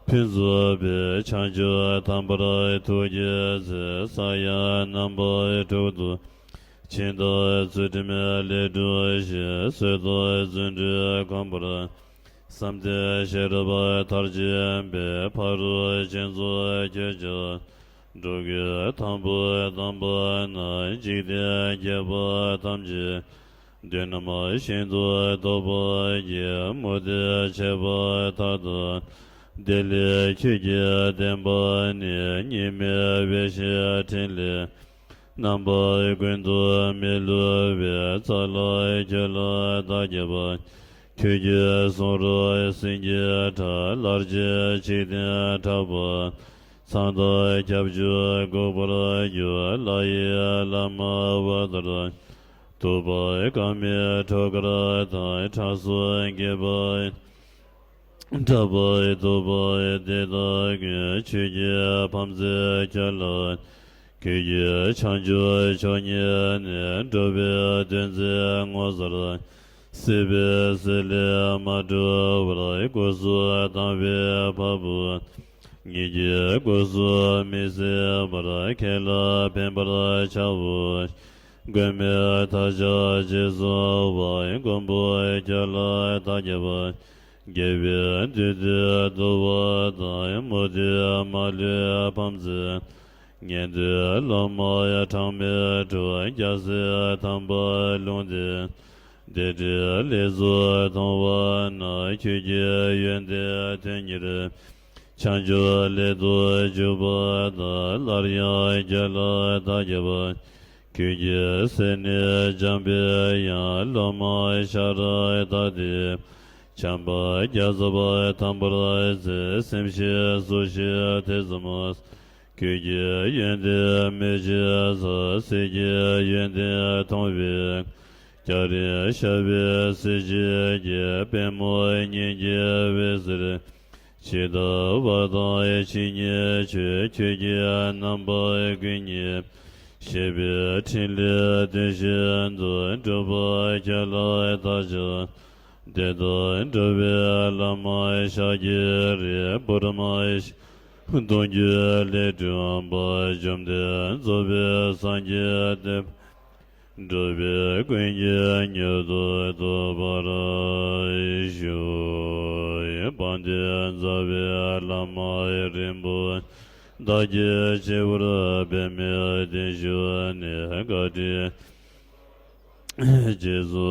ཕུན་སུམ་ཚོགས་པའི་བྱང་ཆུབ་ཐོབ་པར་ཐུགས་བསྐྱེད་ཚེ། ས་ཡ་རྣམ་པ་དྲུག་ཏུ། ཕྱིན་དང་ཚུལ་ཁྲིམས་ལས་གྲོལ་ཞིང་། བསོད་དང་རྫུ་འཕྲུལ་གོམས་པར། བསམ་གཏན་ཤེས་རབ་མཐར་ཕྱིན་པའི། ཕ་རོལ་ཕྱིན་མཚམས་ཆོས་ཀྱི་གྲོགས་ཀྱིས། དང་པོར་བལྟམས་པ་ན། འཇིག་རྟེན་ཁྱད་པར་ཐམས་ཅད་དུས་རྣམས་ཤིན་ཏུ་བཟློག་པར་བགྱི། མུ་སྟེགས་ཆད་པར་ཐར་དང་། དེ་ལས་ཆོས་ཀྱི་བསྟན་པ་ནི། གཉིས་མེད་བདེ་གཤེགས་ཕྲིན་ལས། རྣམ་པ་ཀུན་ཏུ་མི་བསླུ་བའི། ཙཱ་ལ་ཁྱོད་ལ་བདག་བསྐྱབ་པ། ཁྱོད་ཀྱི་གསུང་རབ་ཟིལ་གྱིས་བྲལ། ལར་ཆད་འཇིག་རྟེན་ཕྲག་པ། ཚངས་དང་ཁྱབ་འཇུག་འགུགས་པར་འགྱུར། ལྷ་ཡི་བླ་མ་ཨ་ཏི་ཤ། ཐུབ་པ་ཀ་མའི་ཁྲོ་གར་དང་། ཁྲག་འཛག་སྒེག་པ། ཁྲག་འབབ་དུག་འབབ་དེ་དག་ཀུན། ཆོས་ཀྱི་ཕ་མཚན་ཁྱོད་ལ། ཁྱོད་ཀྱིས་བྱང་ཆུབ་མཆོག་བརྙེས་ནས། འགྲོ་བའི་དོན་མཛད་ངོ་མཚར། སྲིད་པའི་ཟིལ་ལས་མ་གྲོལ་བར། སྐུ་གསུམ་དམ་པའི་བ་སྤུ། ཉིད་ཀྱི་སྐུ་གསུང་མི་ཟད་པར། ཁྱེད་ལ་ཕན་པར་བྱའོ། མགོན་མེད་མཐའ་ཡས་རྗེས་སུ་འབྲང་། མགོན་པོ་ཁྱོད་ལ་བདག་བསྐྱབ་པ། རྒྱལ་བའི་བདུད་སྡེ་བཟློག་པ་དང་། མུ་སྟེགས་མ་ལུས་ཕམ་མཛད། ཉན་ཐོས་སློབ་མ་གྲངས་མེད་འཁྲུགས། རྒྱལ་སྲས་དམ་པ་ལུང་བསྟན། དེ་འདྲའི་ལེགས་ཚོགས་མཐོང་བ་ན། ཁྱོད་ཀྱི་ཡོན་ཏན་དོན་གཉེར། བྱང་ཆུབ་ལེགས་ཐོབ་འགྱུར་བ་དང་། སླར་ཡང་ཁྱོད་ལ་བདག་བསྐྱབ་པ། ཁྱོད་ཀྱི་སྲས་ནི་འཇམ་པའི་དབྱངས། སློབ་མ་ཤ་ར་དྭ་ཏིའི། བྱམས་པ་བརྒྱ་རྩ་བར་དམ་པར་མཛད། སེམས་ཤེས་གཟུགས་ཤེས་ཐེ་ཚོམ། ཁྱོད་ཀྱི་ཡོན་ཏན་མི་ཕྱེད་ས། སྲས་ཀྱི་ཡོན་ཏན་མཐོང་བས། སྐྱ་རེངས་ཤར་བའི་གཟི་བརྗིད་ཀྱིས། པདྨོ་སྙིང་རྗེའི་འོད་ཟེར། ཇི་ལྟ་བ་དང་ཇི་སྙེད་མཆོད། ཁྱོད་ཀྱི་རྣམ་པ་ཀུན་ཉིད། བཞད་པའི་ཕྲིན་ལས་དོན་བཞིན་དུ། སྒྲུབ་པ་ཁྱོད་ལ་བདག་ཕྱག། དེ་དག་སྒྲུབ་པའི་བླ་མ་ཤཱཀྱའི་རིགས། བུར་མ་ཤ་གདུང་བརྒྱུད་ལས་གྲུབ་པ། བཅོམ་ལྡན་རྫོགས་པའི་སངས་རྒྱས་བསྟན་པ། འགྲོ་བའི་ཀུན་གྱི་མྱུར་དུ་ཐོབ་པར་ཤོག། དཔལ་ལྡན་རྩ་བའི་བླ་མ་རིན་པོ་ཆེ། བདག་གིས་སྤྱི་བོར་འབད་མེད་བརྟན་བཞུགས་ནས། བཀའ་དྲིན་རྗེས་སུ་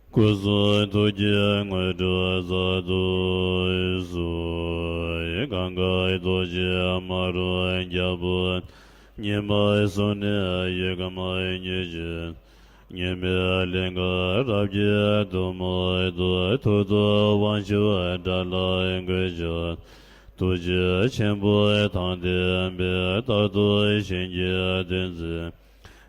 སྐུ་གསུང་ཐུགས་ཀྱི་དངོས་གྲུབ་སྩལ་དུ་གསོལ། གང་ག་རྡོ་རྗེ་མ་རུངས་རྒྱལ་པོ། ཉི་མ་གསུམ་ནི་ཡུལ་ཁམས་མྱུར་བྱེད། མྱུར་མེད་ཀླན་ཀ་རབ་ཀྱིས་གཏུམ་དུ། ཐུགས་དང་དབང་ཕྱུག་དགྲ་ལ་འགོད་ཅིང་། ཐུགས་རྗེ་ཆེན་པོ་དང་ལྡན་པས། རྟག་ཏུ་གཞན་གྱི་དོན་མཛད།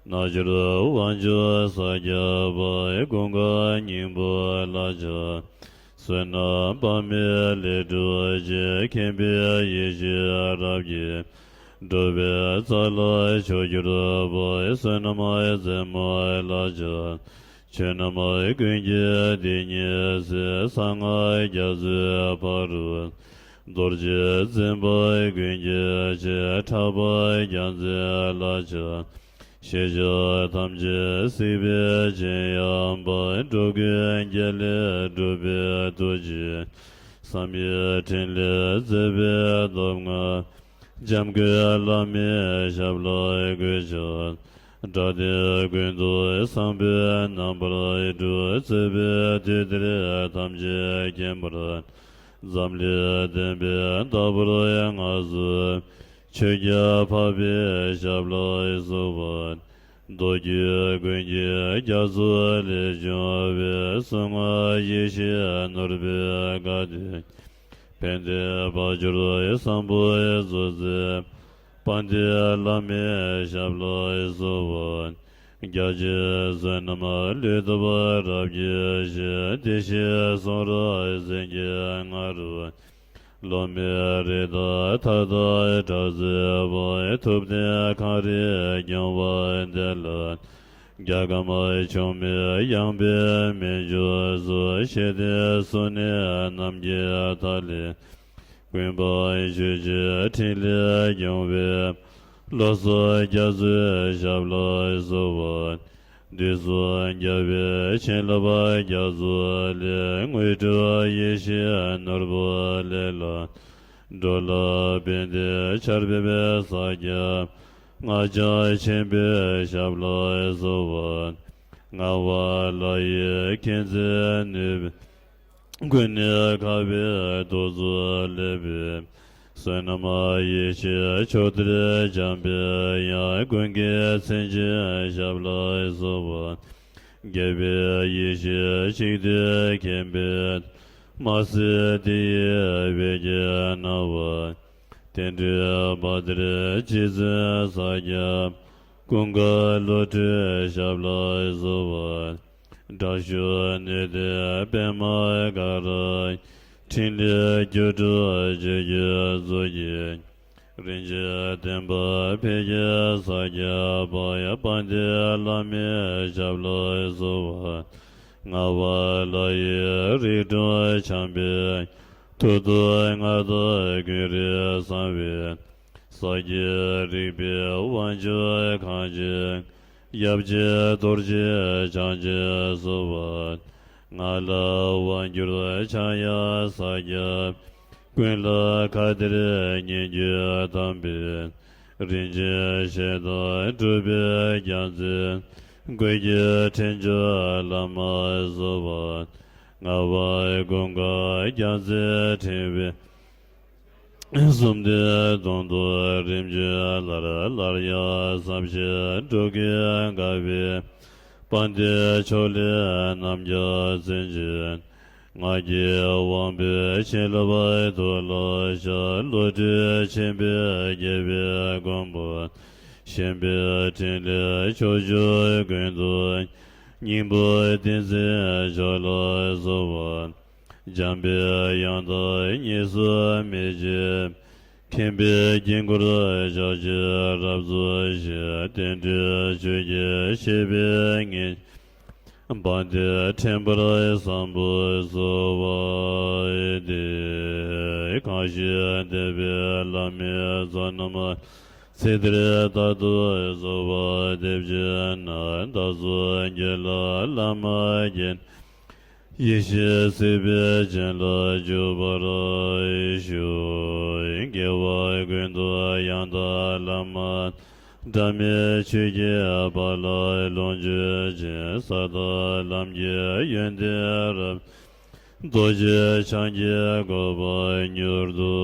རྣལ་འབྱོར་དབང་ཕྱུག་ས་སྐྱ་པ། ཀུན་དགའ་སྙིང་པོ་ལ་ཕྱག། བསོད་ནམས་དཔག་མེད་ལས་སྒྲུབ་ཅིང་། མཁྱེན་པའི་ཡེ་ཤེས་རབ་ཀྱིས། འགྲོ་བའི་རྩ་ལ་མཆོག་གྱུར་པ། བསོད་ནམས་རྫུན་མ་ལ་སྦྱར། ཆོས་རྣམས་ཀུན་གྱི་དེ་ཉིད་ཟེར། གསང་སྔགས་རྒྱ་མཚོའི་ཕ་རོལ། རྡོ་རྗེ་འཛིན་པ་ཀུན་གྱི་གཅེས། ཕྲག་པ་རྒྱ་མཚོའི་ལ་སྦྱར། ཤེས་བྱ་ཐམས་ཅད་གཟིགས་པའི་སྤྱན་ཡངས་པ། འགྲོ་ཀུན་དགེ་ལེགས་སྒྲུབ་པའི་ཐུགས་རྗེ། བསམ་ཡས་འཕྲིན་ལས་མཛད་པའི་སྟོབས་མངའ། འཇམ་མགོན་བླ་མའི་ཞབས་ལ་གུས་ཕྱག། དགྲ་སྟེང་ཀུན་ཏུ་བཟང་པོའི་རྣམ་པར་སྤྲུལ། རྩོད་པའི་དུས་འདིར་ཐམས་ཅད་མཁྱེན་པར། འཛམ་གླིང་བསྟན་པའི་བདག་པོར་བསྔགས་སུ། ཆོས་རྒྱལ་འཕགས་པའི་ཞབས་ལ་གསོལ་བ། མདོ་རྒྱུད་ཀུན་གྱི་རྒྱ་མཚོ་ལས་བྱུང་བའི། གསང་སྔགས་ཡེ་ཤེས་ནོར་བུའི་དགའ་སྟོན། ཕན་བདེ་འབར་གྱུར་བཟང་པོའི་གཙོ་མཛད། དཔལ་ལྡན་བླ་མའི་ཞབས་ལ་གསོལ་བ། རྒྱ་ཆེན་བསོད་ནམས་ལུས་འདོད་པ་རབ་རྒྱས་ཤིང་། བདེ་གཤེགས་གསུང་རབ་གསན་གྱི་ང་རོ། སློབ་མའི་རིགས་དང་ཐ་དད་གྲགས་མཛད་པ། ཐུབ་བསྟན་གངས་རིའི་ལྗོན་པ་འདི་ལ། རྒྱལ་ཁམས་ཕྱོགས་མེད་ཡངས་པའི་མན་ཇུ་སོགས། ཤེས་ལྡན་གསུང་ནི་རྣམ་རྒྱལ་ཐ་ལེ། ཀུན་སྤངས་ཆོས་ཀྱི་ཕྲིན་ལས་སྐྱོང་བའི། བློ་བཟང་རྒྱ་མཚོའི་ཞབས་ལ་གསོལ་བ། དུས་གསུམ་རྒྱལ་བའི་བྱིན་རླབས་རྒྱ་མཚོ་ལས། དངོས་གྲུབ་ཡེ་ཤེས་ནོར་བུ་ལས་ལ། འགྲོ་ལ་ཕན་བདེའི་ཆར་འབེབས་ས་སྐྱ། སྔགས་འཆང་ཆེན་པོའི་ཞབས་ལ་གསོལ་བ། ངག་དབང་ལྷ་ཡི་མཁྱེན་བརྩེ་ནུས་པའི། ཀུན་ནས་ཁ་བའི་ཏོག་ཙམ་ལས་པའི། བསོད་ནམས་ཡེ་ཤེས་མཆོག་ལྡིར་འཇམ་པའི་དབྱངས། ཀུན་དགའི་མཚན་ཅན་ཞབས་ལ་གསོལ་བ། རྒྱལ་བའི་ཡེ་ཤེས་ཆིག་ཐིག་མཁྱེན་པའི། མ་སྲིང་དེ་ཡི་བོད་ཀྱི་སྣང་བ། རྟེན་འབྲེལ་བ་དེར་རྗེ་བཙུན་ས་སྐྱ། ཀུན་དགའ་བློ་གྲོས་ཞབས་ལ་གསོལ་བ། དྲག་ཤུལ་ནུས་ལྡན་པདྨ་ག་ར། ཕྲིན་ལས་སྒྱུ་འཕྲུལ་ཆོས་ཀྱི་མཛོད་ཀྱི། རིན་ཆེན་བསྟན་པ་འཕེལ་གྱི་ས་སྐྱ་པ། དཔལ་ལྡན་བླ་མའི་ཞབས་ལ་གསོལ་བ། ངག་དབང་ལྷ་ཡི་རིགས་དྲུག་འཆང་བའི། མཐུ་སྟོབས་མངའ་ཐང་ཀུན་རིག་གསང་བའི། ས་སྐྱའི་རིག་པའི་དབང་ཕྱུག་གངས་ཅན། ཡབ་རྗེ་རྡོ་རྗེ་འཆང་ཆེན་གསོལ་བ། ང་ལ་དབང་བསྒྱུར་འཆང་ཡང་ས་སྐྱ། ཀུན་ལ་ཁ་བདེར་སྙན་བརྒྱུད་དམ་པའི། རིན་ཆེན་བཤད་དང་སྒྲུབ་པའི་རྒྱལ་མཚན། དགོས་ཀྱི་ཕྲིན་བཅོལ་བླ་མ་གསོལ་བ། ངག་དབང་ཀུན་དགའ་རྒྱལ་མཚན་ཕྲེང་བའི། གསུམ་ལྡན་དོན་དུ་རིམ་བྱོན་སླར་སླར་ཡང་བསམ་ཞིང་འགྲོ་ཀུན་དགའ་བའི། དཔལ་ལྡན་ཕྱོགས་ལས་རྣམ་རྒྱལ་བརྩོན་ཅན། ངག་གི་དབང་པོའི་བྱིན་རླབས་ཐོག་ལ་ཤར། བློ་གྲོས་ཆེན་པོས་རྒྱལ་བའི་མགོན་པོ། ཞེན་པའི་ཕྲིན་ལས་ཕྱོགས་བཅུ་ཀུན་ཏུ། སྙིང་པོ་ཏིང་འཛིན་མཆོག་ལ་གསོལ་བ། འཇམ་པའི་དབྱངས་དང་གཉིས་སུ་མེད་ཅིང་། མཁྱེན་པའི་དཀྱིལ་འཁོར་ཕྱག་རྒྱས་རབ་རྫོགས་ཤིང་། རྟེན་འབྲེལ་ཆོས་ཀྱི་བཤད་པའི་ངེས། དཔལ་ལྡན་ཕྲེང་བར་བཟང་པོ་གསོལ་བ་འདེབས། གང་ཞིག་འདས་པའི་བླ་མའི་བསོད་ནམས། ཚེ་འདིར་རྟག་ཏུ་གསོལ་བ་འདེབས་བྱས་ན། བདག་སོགས་དགེ་ལ་བླ་མ་དགྱེས། ཡེ་ཤེས་སྲིད་པའི་རྒྱུན་ལ་འཇུག་པར་ཤོག། དགེ་བ་ཀུན་ཏུ་ཡང་དག་བླ་མ། འབྲལ་མེད་ཆོས་ཀྱི་དཔལ་ལ་ལོངས་སྤྱོད་ཅིང་། ས་དང་ལམ་གྱི་ཡོན་ཏན་རབ། རྡོ་རྗེ་འཆང་གི་གོ་འཕང་མྱུར་དུ་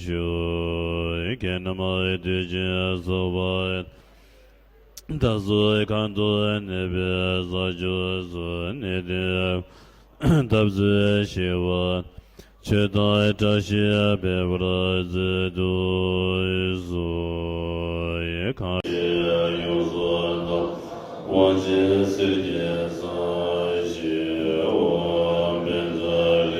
ཤོག། ཁྱེད་རྣམས་དུས་རྒྱུན་གསོལ་བ། བདག་སོགས་གང་དུ་གནས་པའི་ས་ཕྱོགས་སུ། གནས་བརྟན་འཐབ་རྩོད་ཞི་བ། ཆོས་དང་བཀྲ་ཤིས་འཕེལ་བར་མཛད་དུ་གསོལ། གང་ཞིག་ཡོངས་སུ་དག། དབང་ཆེན་གསེར་གྱི་ས་གཞི། འོག་མིན་ས་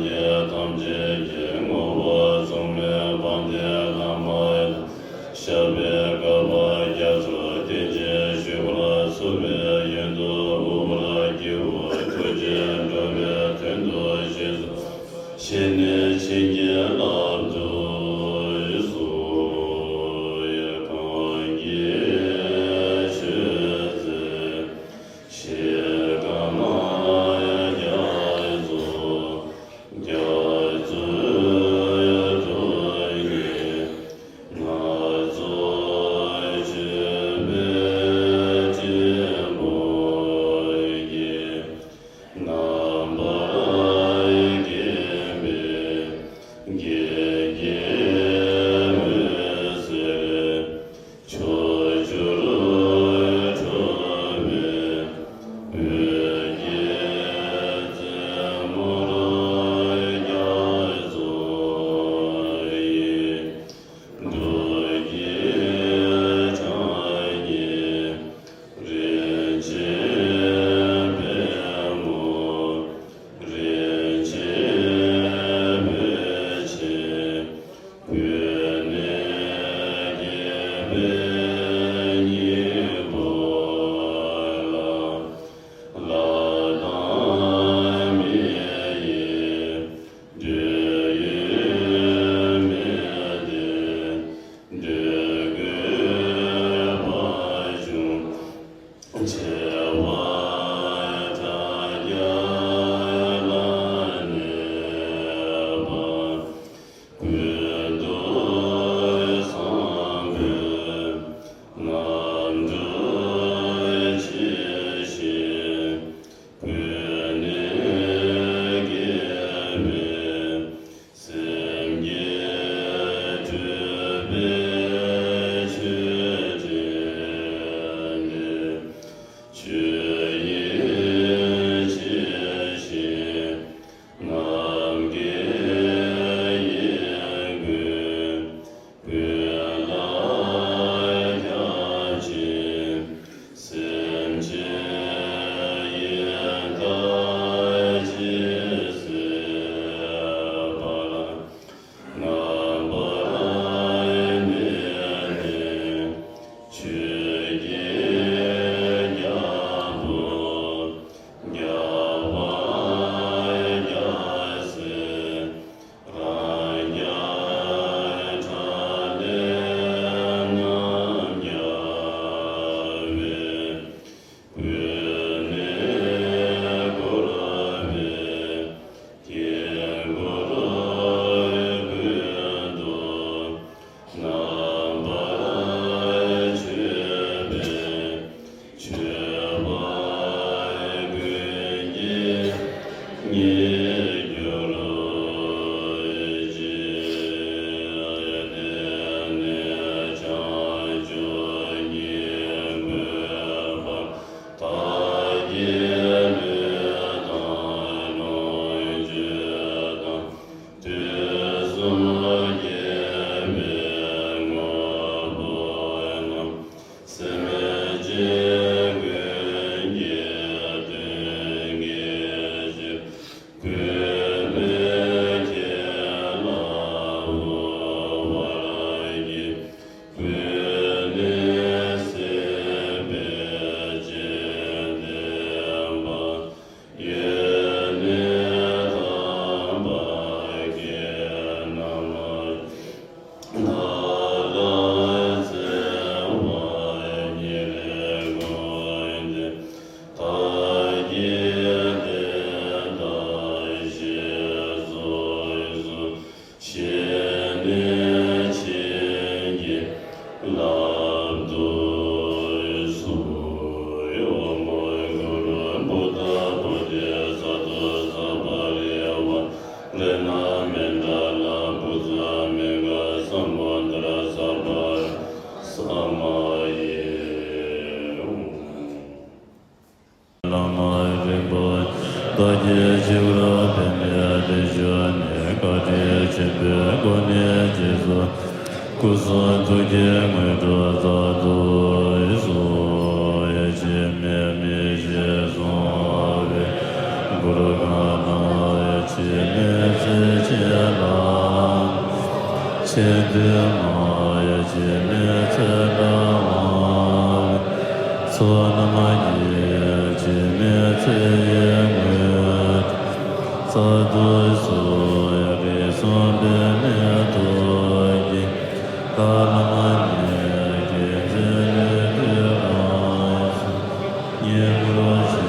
ཐམས་ཅད་ཀྱི་ངོ་བོ་མཚུངས་མེད་དཔལ་ལྡན་བླ་མ་ཡི། ཞབས་པད་བསྐལ་པ་རྒྱ་མཚོའི་གཏིང་ཆེན་བཞུགས་པར་གསོལ་བའི་ཡོན་དུ་དབུ་བར་བསྐྱེད་འོ། ཐུགས་རྗེས་འགྲོ་བའི་དོན་དུ་གཤེགས་སུ། ཞལ་ནས་བྱིན་གྱིས་བརླབ་ཏུ་གསོལ། གང་གིས་མཆོད་ཚེ་ཞལ་དཀར་ནས་རྒྱ་མཚོ། རྒྱ་མཚོའི་གྲོགས་ཉིད། སྣ་ཚོགས་མཆོད་པའི་སྤྲིན་ཕུང་གིས། རྣམ་པར་བརྒྱན་པའི་དགེ་རྒན་འོད་ཟེར། ཕྱོགས་བཅུར་འཕྲོ་བའི་འོད་ཀྱི་རྩེ་མོར་རྒྱ་མཚོ་ཡི། འགྲོ་ཀུན་གྲངས་སྙེགས་རིན་ཆེན་པདྨོ། རིན་ཆེན་བོད་ཆེན་ཀུན་ནས་རྒྱས་པའི་སྙིང་པོ་ལ། ལྷ་དང་མི་ཡི་འདོད་ཡོན་མི་ལྡན། འདོད་དགུའི་དཔལ་འབྱུང་བྱེ་བ་ཕྲག་བརྒྱ་ལ་གནས་པ། ཀུན་ཏུ་བཟང་པོའི་རྣམ་གྲོལ་ཆེ་ཞིང་། ཀུན་ནས་རྒྱས་པའི་སེམས་བསྐྱེད་སྤྲུལ་པའི་མཆོད་སྤྲིན་ལས། ཆོས་དབྱིངས་ཆེ་ཞིང་ནམ་མཁའི་དབྱིངས་ཀུན། ཀུན་ལ་ཁྱབ་ཅིང་། སེམས་ཅན་ཡོན་བདག་ཅེས་གསོལ་བར། རྣམ་པར་གནས་ནས་ཆོས་ཀྱི་རྒྱལ་པོ། རྒྱལ་བ་རྒྱལ་སྲས་རང་རྒྱལ་ཁྲག་ལས་རྣམ་རྒྱལ་བའི། ཀུན་ནས་བསྐོར་བའི་དཀྱིལ་འཁོར་ཀུན་ཏུ་རྣམ་པར་མཆོད་པའི་མཆོད་པ་ཀུན་གྱིས་མཉེས་གྱུར་ཅིག་དེ་ནས་བྱང་ཆུབ་སྙིང་པོའི་དཔལ། བདག་གི་ལུས་དང་ལོངས་སྤྱོད་དང་། དུས་གསུམ་དགེ་བའི་དངོས་པོ་རྣམས། སེམས་ཅན་ཀུན་གྱི་དོན་གྱི་ཕྱིར། གུས་པས་ཁྱེད་ལ་དབུལ་བར་བགྱི། ཀུན་ནས་བསྲེགས་པའི་སྤྱན་ལྡན་པ། ཡོན་གནས་དམ་པ་ཁྱེད་རྣམས་ལ། བདག་ལ་བརྩེ་བ་ཉེར་བསྒོམས་ཏེ། བདག་གིས་དེ་ལྟར་ཞལ་གསུངས་སོ། ཞལ་ནས་བྱིན་གྱིས་བརླབ་ཏུ་གསོལ། ཨོཾ་གུ་རུ་བུདྡྷ་བོ་དྷི་ས་ཏྭ་སརྦ་རི་ཝཱ་རེ་ཎ་མནྡ་ལ་བྷུ་ཛ་མི་ག་ས་མུ་དྲ་ས་བྷ་ར་ས་མ་ཡེ། བླ་མ་རིན་པོ་ཆེ་བདག་གི་སྤྱི་བོར་པདྨའི་ཏེ་ཇོ་ནས་བཀའ་དྲིན་ཆེན་པོའི་སྒོ་ནས་རྗེས་སུ་སྐུ་གསུང་ཐུགས་ཀྱི་དངོས་གྲུབ་སྩལ་དུ་གསོལ། ཡེ་ཤེས་མེ་མི་ཞེས་གསུངས་པའི་གུ་རུ་གང་ན་ཡེ་ཤེས་མེ། ཚེ་ཆེ་ལ། ཆེ་འདུས་མ་ཡ་འཆི་མེད་ཚེ་འདྲ་བ། ཚོགས་རྣམས་ཀྱི་འཆི་མེད་ཚེ་ཡི་དངོས། ས་རྡུལ་སོགས་རིགས་གསུམ་འབད་མེད་ཐོག་གི། ཐར་ལམ་ཉེར་གཅིག་འཛིན་ལུས་བདུད་རང་སོགས། ཉེ་འཁོར་ཆེ་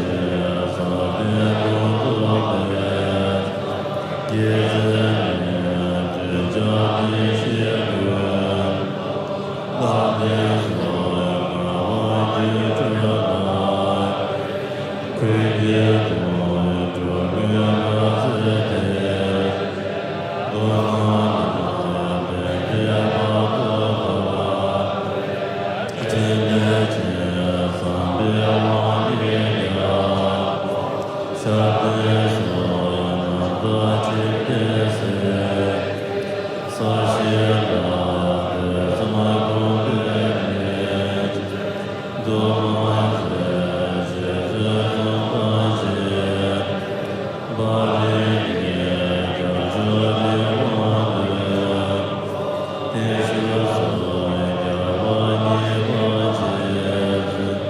ས་སྟེང་ལུང་རྟོགས་པའི། དགེ་ཚུལ་ནི་དྲི་བྱ་ལེགས་བཤད་ཀུན། ལྷ་འདྲེ་སོགས་དགའ་བ་རྒྱུད་སྤྲོས་ལ། ཁོལ་གྱིས་གཏུམ་དྲུག་ཀུན་དགའ་མཛད་དེ། མདོ་སྔགས་ལ་ཕན་བདེའི་བར་དུ་བབ། ཕྲིན་ལས་ཆེ་བསམ་པའི་དབང་གིས་ཀྱང་། ཞབས་བརྟན་སོགས་རྣམ་དག་ཁྲིམས་ལྡན་སྲས། ས་གཞི་ལ་དེ་ཙམ་དགོངས་པའི་མི། མཛོད་མ་མཛད་རྗེ་བཙུན་འཛོམས་དང་བཅས། དཔའ་རིས་ཀྱི་རྒྱ་མཚོ་རི་དབང་བློས། བརྟན་བཞུགས་སོགས་རྒྱལ་བ་གཉིས་པ་རྗེ་བཙུན།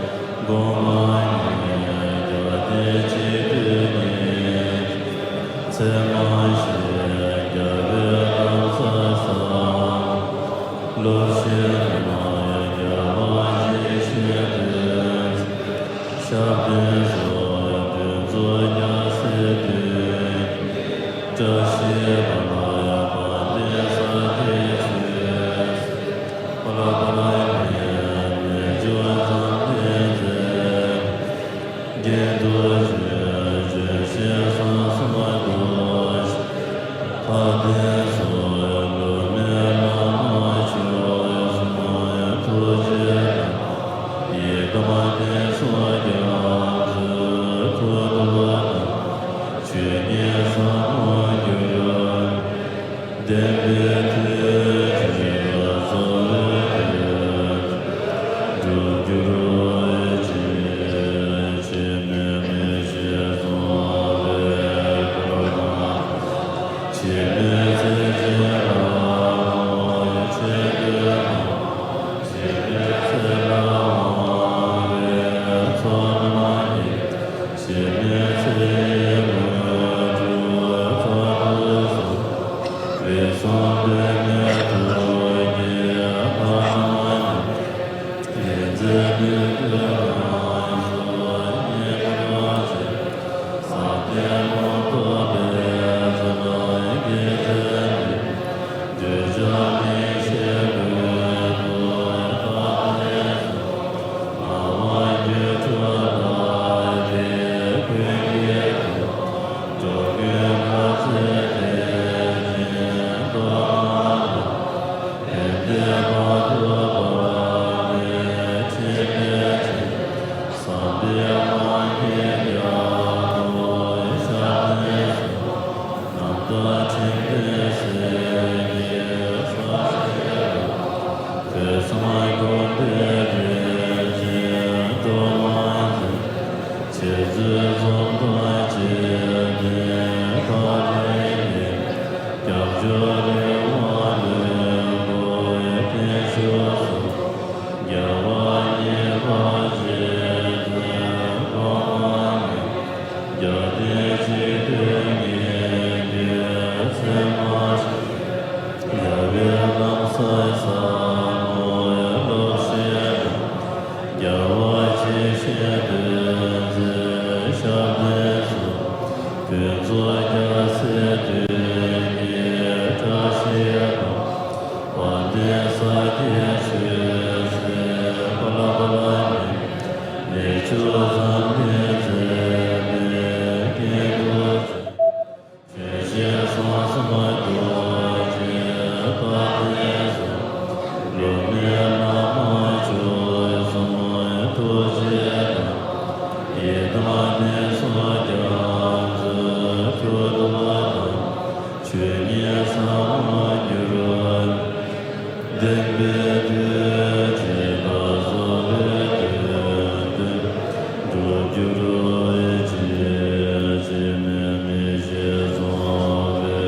གོང་མ་ཉིད་རྒྱལ་བསྟན་སྤྱི་འཐུས་ཉིད། ཚད་མ་ཞེས་བྱ་བའི་ལམ་སྲོལ་བཟང་། སློབ་ཆེན་མ་ཡི་རྒྱལ་བ་ཡེ་ཤེས་སྟོན། ཞབས་བརྟན་སོགས་ཕུན་ཚོགས་རྒྱལ་སྲས་བདུན། བཀྲ་ཤིས་པ་ལ་ཡང་དཔལ་ལྡན་ས་སྐྱའི་ཆོས། པ་ལ་པ་ལ་ཡང་མེ་མེ་མཆོག་འཛམ་གླིང་མཛེས། དགེ་འདུན་ཆོས་སྤྱོད་ཞིང་བསམ་གསུམ་རྡོ་རྗེ། ལྷ་ལྡན་སོགས་བླ་མའི་བླ་མ་མཆོག་གསུམ། ཐུགས་རྗེ་ལ་ཡི་དམ་དེ་སོགས་ཀྱང་ཐུགས་ཐུགས་དང་ཆོས་ཉིད་ཟབ་མོར་གྱུར། བདེན་པའི་མཐུས་གཅིག་ཏུ་རྫོགས་པའི་དོན་འགྲུབ་གྱུར་ཅིག་འཆི་མེད་མི་ཤེས་གསང་བའི་གོ་འཕང་། འཆི་མེད་ཚེ་ཆེན་ལ་ཆེ་འདུས་མ། འཆི་མེད་ཚེ་ལ་དབང་བའི་ཚོགས་རྣམས་ཀྱིས། འཆི་མེད་ཚེ་ཡི་དངོས་གྲུབ་ཚོགས་རྫོགས་སོ། རིགས་གསུམ་འབད་མེད་ཐོག་གི་ལྷ་རྣམས་ཀྱིས། ཡིད་འཛིན་ལུས་ཀྱི་རང་གཟུགས་ཉིད་དུ་བྱས། ས་སྟེང་ལུང་རྟོགས་པའི་ཚོགས་རྣམས་ཀྱིས་མཛད་ནས། གདུལ་བྱ་ལེགས་བཤད་ཀུན་ཏུ་བདག་བསྟན་སོ། ལྷ་དབང་སྒྱུ་འཕྲུལ་ལ་དེ་ཀུན་གྱི་ཐོག་འགྲོ་ཀུན་དགའ་མཛད་དེ་བཞིན་མདོ་སྔགས་ལ་ཕན་བདེའི་བར་དུ་བབ་པའི་ཕྲིན་ལས་ཆེ། བསམ་པའི་དབང་གིས་རྒྱ་མཚོ་ཞབས་བརྟན་སོགས། རྣམ་དག་ཕྲིན་ལས་གསེར་གྱི་ས་གཞི་ལ། ཐོས་བསམ་སྒོམ་པའི་རིམ་བཞིན་སྒྲོལ་མ་མཛད། རྗེ་བཙུན་འཛོམས་དང་བཅས་ཏེ་ཐག་རིང་ནས། སྐྱབས་མཆོག་རི་དབང་བློན་པོ་བརྟན་བཞུགས་སོགས། རྒྱལ་བ་གཉིས་པ་རྗེ་བཙུན་གོང་མ་ཉིད། རྒྱལ་བསྟན་སྤྱི་འཐུས་ཉིད་ཀྱི་ཚད་མ་ཞིག་རྒྱལ་བའི་ལམ་སྲོལ་ཟབ་མོའི་སློབ་བཤད་དང་། རྒྱལ་བ་ཡེ་ཤེས་སྟོན་མཛད་ཞབས་བརྟན་སོགས། ཕུན་ཚོགས་རྒྱལ་སྲས་བདུན་གྱི་བཀྲ་ཤིས་དང་། དཔལ་ལྡན་ས་སྐྱའི་ཆོས་སྲིད་པ་ལ་པ་ལ་ཉིད། གནས་མཆོག་འཛམ་གླིང་མཛེས་པའི་དགེ་འདུན་ཆོས་ཞིང་གསང་གསུམ་རྡོ་རྗེ་དགའ་ལྡན་སོགས། སློབ་མའི་བླ་མ་མཆོག་གསུམ་ཐུགས་རྗེ་དང་། ཡི་དམ་དེ་སོགས་ཀྱང་ཚུལ་མཐུན་དུ་དང་། ཆོས་ཉིད་ཟབ་མོར་གྱུར། བདེན་པའི་མཐུས་གཅིག་ཏུ་རྫོགས་པའི་དོན་འགྲུབ་གྱུར་ཅིག་འཆི་མེད་མི་ཤེས་གསང་བའི་